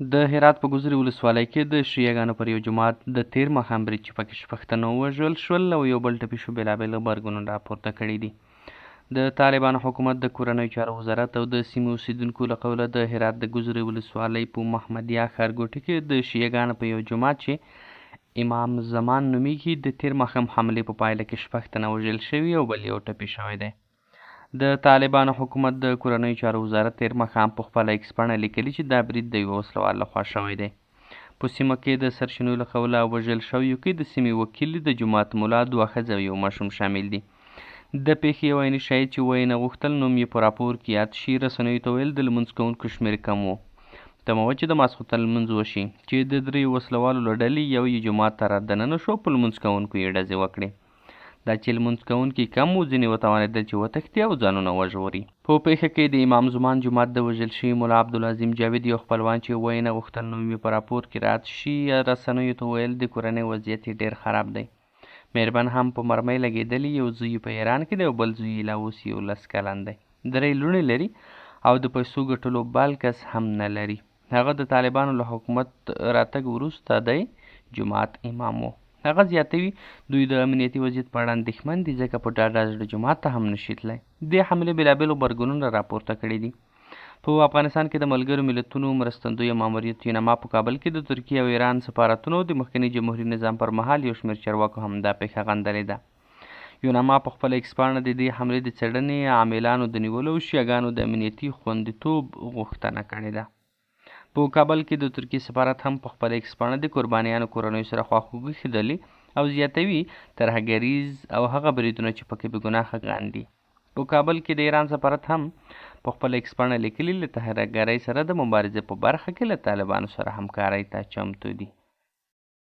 د هرات په ګذرې ولسوالۍ کې د شیعه ګانو پر یو جومات د تېر ماښام برید چې پکې شپږ تنه ووژل شول او یو بل ټپي شو، بېلابېل غبرګونونه راپورته کړي دي. د طالبانو حکومت د کورنیو چارو وزارت او د سیمې اوسېدونکو له قوله د هرات د ګذرې ولسوالۍ په محمدیه ښارګوټي کې د شیعه ګانو په یو جومات چې امام زمان نومېږي د تېر ماښام حملې په پایله کې شپږ تنه وژل شوي او بل یو ټپي شوی دی. د طالبانو حکومت د کورنیو چارو وزارت تېر ماښام په خپله ایکس پاڼه لیکلي چې دا برید د یوه وسلوال لخوا شوی دی. په سیمه کې د سرچینو له قوله وژل شویو کې د سیمې وکیل، د جومات ملا، دوه ښځې او یو ماشوم شامل دي. د پېښې یو عیني شاهد چې ویې نه غوښتل نوم یې په راپور کې یاد شي، رسنیو ته ویل، د لمونځ کوونکو شمېر کم و. تمه وه چې د ماسخوتن لمونځ وشي چې د دریو وسلوالو له ډلې یو یې جومات ته را دننه شو او په لمونځ کوونکو یې ډزې وکړې. دا چې لمونځ کوونکي کم وو، ځینې وتوانېدل چې وتښتي او ځانونه وژغوري. په پېښه کې د امام زمان جومات د وژل شوي ملا عبدالعظیم جاوید یو خپلوان چې ویې نه غوښتل نوم یې په راپور کې راد شي، رسنیو ته وویل، د کورنۍ وضعیت یې ډېر خراب دی. مېرمن هم په مرمۍ لګېدلې، یو زوی یې په ایران کې دی او بل زوی یې لا اوس 11 کلن دی. درې لوڼې لري او د پیسو ګټلو بل کس هم نه لري. هغه د طالبانو له حکومت راتګ وروسته دی جومات امام و. هغه زیاتوي، دوی د امنیتي وضعیت په اړه اندېښمن دي، ځکه په ډاډه زړه جومات ته هم نه شي تلای. دې حملې بېلابېل غبرګونونه راپورته کړي دي. په افغانستان کې د ملګرو ملتونو مرستندوی ماموریت یوناما په کابل کې د ترکیې او ایران سفارتونو د مخکني جمهوري نظام پر مهال یو شمېر چارواکو هم دا پېښه غندلې ده. یوناما په خپله ایکسپاڼه د دې حملې د څېړنې، عاملانو د نیولو او شیعه ګانو د امنیتي خوندیتوب غوښتنه کړې ده. په کابل کې د ترکیې سفارت هم په خپله ایکسپاڼه د قربانیانو کورنیو سره خواخوږي ښودلې او زیاتوي، ترهګریز او هغه بریدونه چې پکې بې ګناه خلک غندي. په کابل کې د ایران سفارت هم په خپله ایکسپاڼه لیکلي، له ترهګرۍ سره د مبارزې په برخه کې له طالبانو سره همکارۍ ته چمتو دي.